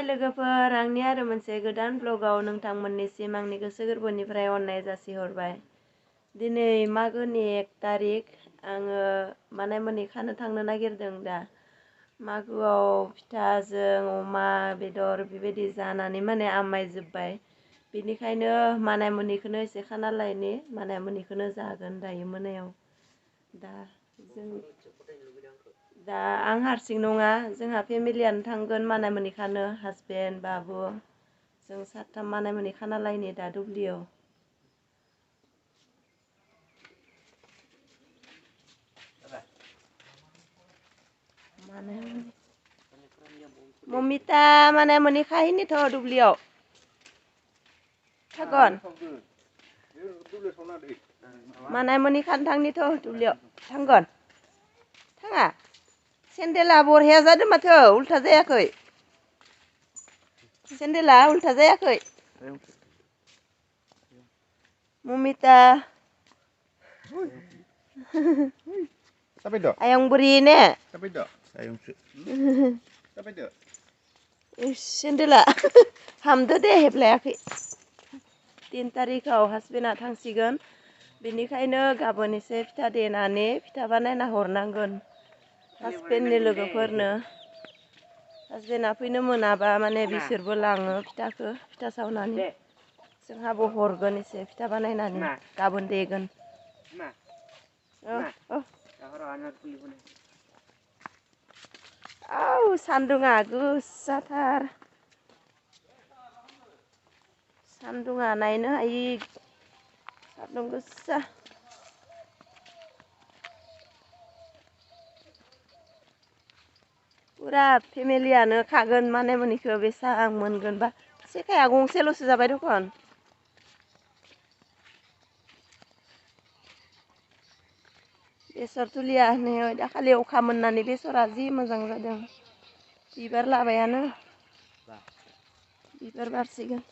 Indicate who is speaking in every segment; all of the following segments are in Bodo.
Speaker 1: लोगोफोर आंनि आरो मोनसे गोदान ब्लगाव नोंथांमोननिसिम आंनि गोसो गोरबोनिफ्राय अननाय जासिहरबाय। दिनै मागोनि 1 तारिख आङो मानामुनि खानो थांनो नागिरदों दा। मागोआव फिथाजों अमा बेदर बेबायदि जानानै माने आमायजोब्बाय। बेनिखायनो मानामुनिखौनो एसे खाना लायनि मानामुनिखौनो जागोन दायो मोनायाव। दा आं हारसिं नङा जोंहा फेमिलियानो थांगोन मानामुनि खानो हासबेन्ड बाबु जों साथाम मानामुनि खाना लायनि दा दुब्लियाव। ममिता मानामुनि खाहैनिथ' दुब्लियाव थागोन मानामुनि खानो थांनिथ' दुब्लियाव थांगोन थाङा सेन्देला बरहाया जादों माथो उल्था जायाखै सेन्देला उल्था जायाखै Mamita ayang beri ne
Speaker 2: Tapi dak sayang sih. Tapi dak.
Speaker 1: Sendela hamdo deh हेबलायाखै 3 तारिखाव हासबेन्डआ थांसिगोन बेनिखायनो गाबोन एसे फिथा देनानै फिथा बानायना हरनांगोन हासबेन्डनि लोगोफोरनो। हासबेन्डआ फैनो मोनाबा माने बिसोरबो लाङो फिथाखौ फिथा सावनानै जोंहाबो हरगोन एसे फिथा बानायनानै गाबोन देगोन। सान्दुङा गोसाथार सान्दुङा नायनो हायि सान्दुं गोसा पुरा फेमिलियानो खागोन मानामुनिखौ बेसां मोनगोनबा सेखाया गंसेल'सो जाबाय दखन। बेसर तुलिया नै दाखालि अखा मोननानै बेसरा जि मोजां जादों बिबार लाबायानो बिबार बारसिगोन।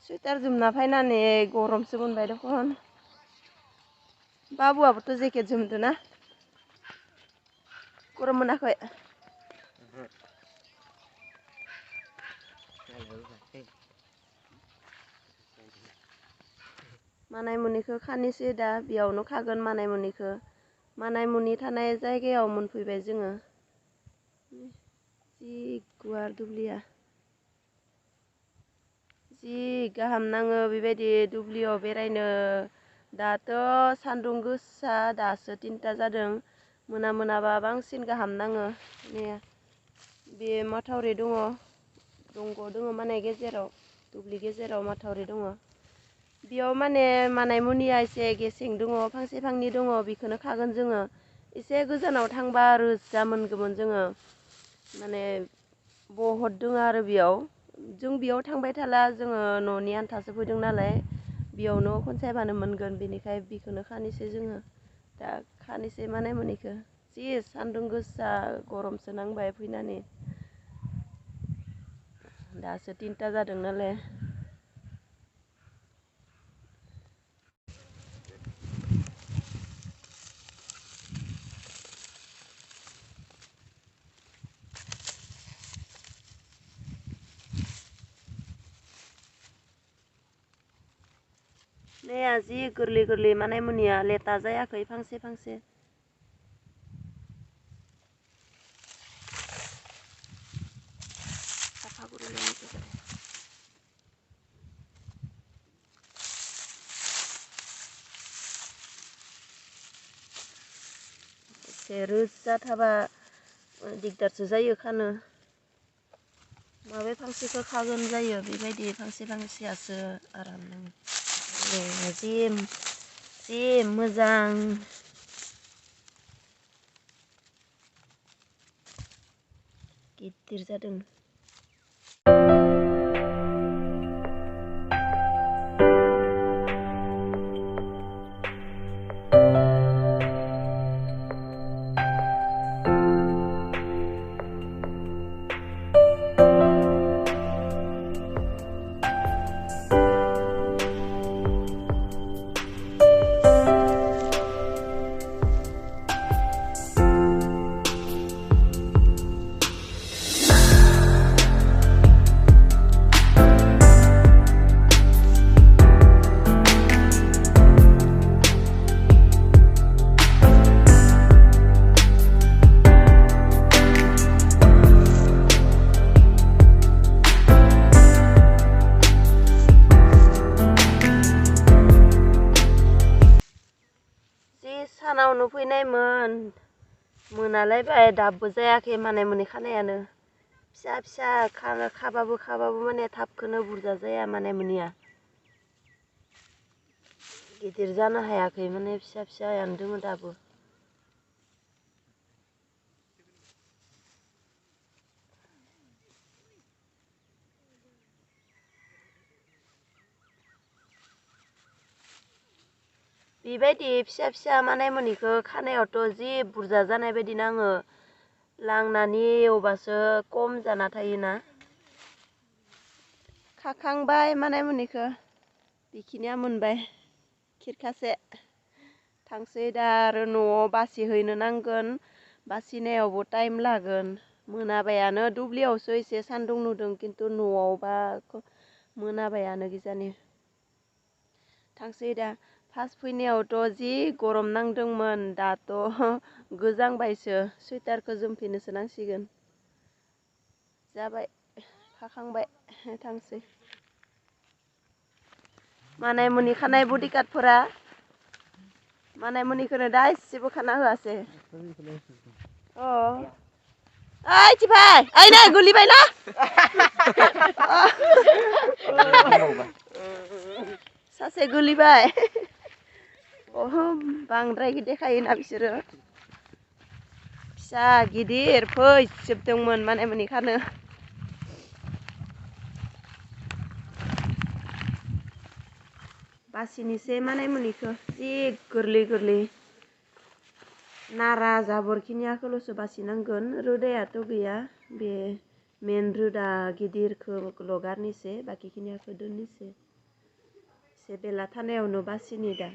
Speaker 1: सुइटार जोमना फैनानै गरमसो मोनबाय दखन। बाबुआबोथ' जेकेट जोमदों ना गरम मोनाखै? मानामुनिखौ खानोसै दा बेयावनो खागोन मानामुनिखौ। मानामुनि थानाय जायगायाव मोनफैबाय जोङो। जि गुवार दुब्लिया जि गाहाम नाङो बेबायदि दुब्लियाव बेरायनो। दाथ' सान्दुं गोसा दासो 3ता जादों मोना मोनाबा बांसिन गाहाम नाङो। बे माथावरि दङ दंग' दङ माने गेजेराव दुब्लि गेजेराव माथावरि दङ बेयाव माने मानामुनिया एसे गेसें दङ फांसे फांनै दङ बेखौनो खागोन जोङो। एसे गोजानाव थांबा रोजा मोनगौमोन जोङो माने बहुद दङ आरो बेयाव जों बेयाव थांबाय थाला जोङो न'नि आन्थासो फैदों नालाय बेयावनो खनसायबानो मोनगोन बेनिखाय बेखौनो खानोसै जोङो दा खानोसै मानामुनिखौ। जि सान्दुं गोसा गरमसो नांबाय फैनानै दासो 3ता जादों नालाय। नाया जि गोरलै गोरलै मानामुनिया लेता जायाखै फांसे फांसे। एसे रोजा थाबा दिगदारसो जायो खानो। माबे फांसेखौ खागोन जायो बेबायदि फांसे फांसेयासो आराम नाङो। जि मोजां गिदिर जादों। सानावनो फैनायमोन मोनालायबाय दाबो जायाखै माने मुनि खानायानो फिसा फिसा खाबाबो माने थाबखौनो बुरजा जाया माने मुनिया गिदिर जानो हायाखै माने फिसा फिसायानो दङ दाबो बेबायदि फिसा फिसा माने मुनिखौ खानायावथ' जि बुरजा जानाय बायदि नाङो लांनानै एवबासो खम जाना थायोना खाखांबाय माने मुनिखौ बेखिनिया मोनबाय खिरखासे थांसै दा आरो न'आव बासिहैनो नांगोन बासिनायावबो टाइम लागोन मोनाबायानो दुब्लियावसो एसे सान्दुं नुदों खिन्थु न'आवबा मोनाबायानो गिजानि थांसै दा फार्स्ट फैनायावथ' जि गरम नांदोंमोन दाथ' गोजांबायसो सुइटारखौ जोमफिननोसो नांसिगोन जाबाय खाखांबाय थांसै माने मुनि खानाय बडि काटफोरा माने मुनिखौनो दा एसेबो खाना होआसै ओइ थिफाय ओइ नै गोलैबाय ना सासे गोलैबाय बांद्राय देखायोना बिसोरो फिसा गिदिर फैजोबदोंमोन माने मुनि खानो बासिनिसै माने मुनिखौ जि गोरलै नारा जाबोरखिनियाखौल'सो बासिनांगोन रोदायाथ' गैया बे मेन रोदा गिदिरखौल' गारनोसै बाखिखिनियाखौ दोननोसै एसे बेला थानायावनो बासिनि दा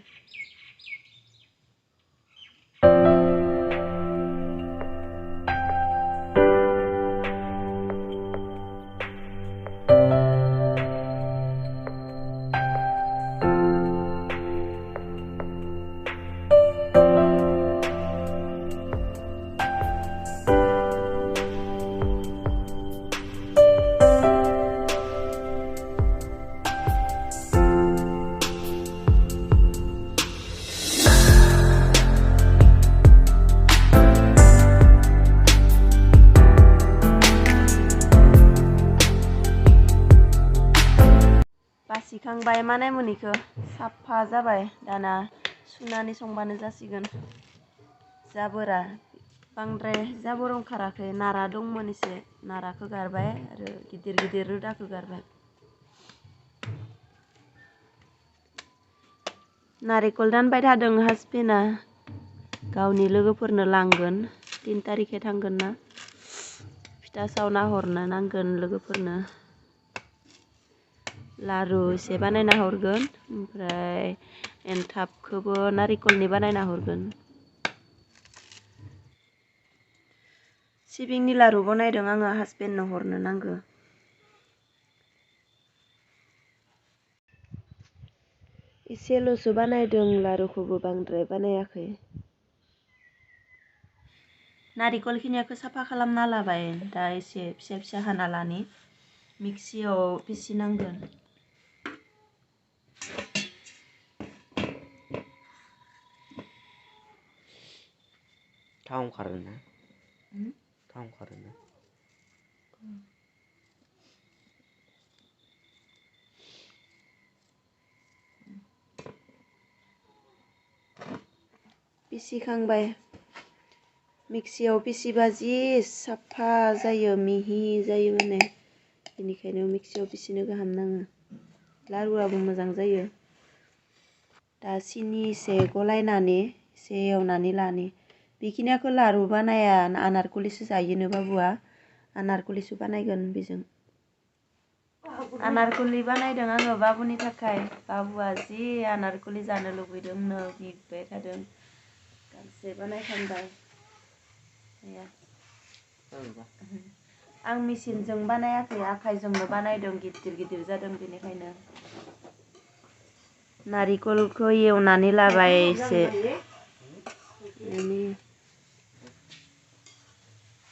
Speaker 1: बासिखांबाय माने मुनिखौ साफा जाबाय दाना सुनानै संबानो जासिगोन जाबोरा बांद्राय जाबोर ओंखाराखै नारा दंमोन एसे नाराखौ गारबाय आरो गिदिर रोदाखौ गारबाय नारिखल दानबाय थादों हासबेन्डआ गावनि लोगोफोरनो लांगोन 3 तारिखे थांगोन ना फिथा सावना हरनो नांगोन लोगोफोरनो लारु एसे बानायना हरगोन ओमफ्राय एनथाबखौबो नारिखलनि बानायना हरगोन सिबिंनि लारु बनायदों आङो हासबेन्डनो हरनो नांगौ एसेल'सो बानायदों लारुखौबो बांद्राय बानायाखै नारिखल खिनियाखौ साफा खालामना लाबाय दा एसे फिसा फिसा हाना लानि मिक्सियाव पिसिनांगोन
Speaker 3: थाव ओंखारोना थाव ओंखारोना
Speaker 1: पिसिखांबाय मिक्सियाव पिसिबा जि साफा जायो मिहि जायो माने बेनिखायनो मिक्सियाव पिसिनो गाहाम नाङो लारुआबो मोजां जायो दा सिनि एसे गलायनानै एसे एवनानै लानि बेखिनियाखौ लारु बानाया आनारकुलिसो जायोनो बाबुआ आनारकुलिसो बानायगोन बेजों आनारकुलि बानायदों आङो बाबुनि थाखाय बाबुआ जि आनारकुलि जानो लुबैदोंनो बिबाय थादों गांसे बानायखांबाय आं मेचिनजों बानायाखै आखाइजोंनो बानायदों गिदिर जादों बेनिखायनो नारिखलखौ एवनानै लाबाय एसे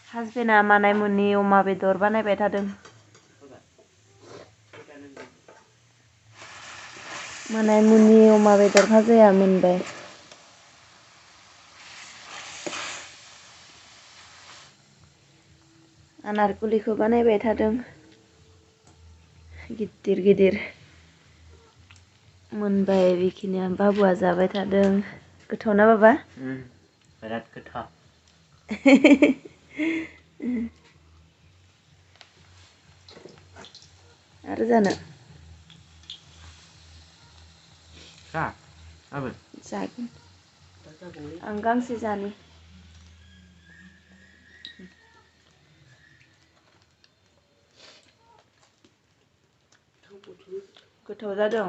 Speaker 1: हासबेन्डआ मानाय मुनि अमा बेदर बानायबाय थादों मानाय मुनि अमा बेदर भाजाया मोनबाय आनारकुलिखौ बानायबाय थादों गिदिर गिदिर मोनबाय बेखिनिया बाबुआ जाबाय थादों गोथाव ना बाबा
Speaker 3: बिराद गोथाव
Speaker 1: आरो जानो जागोन आं गांसे जानि गोथाव जादों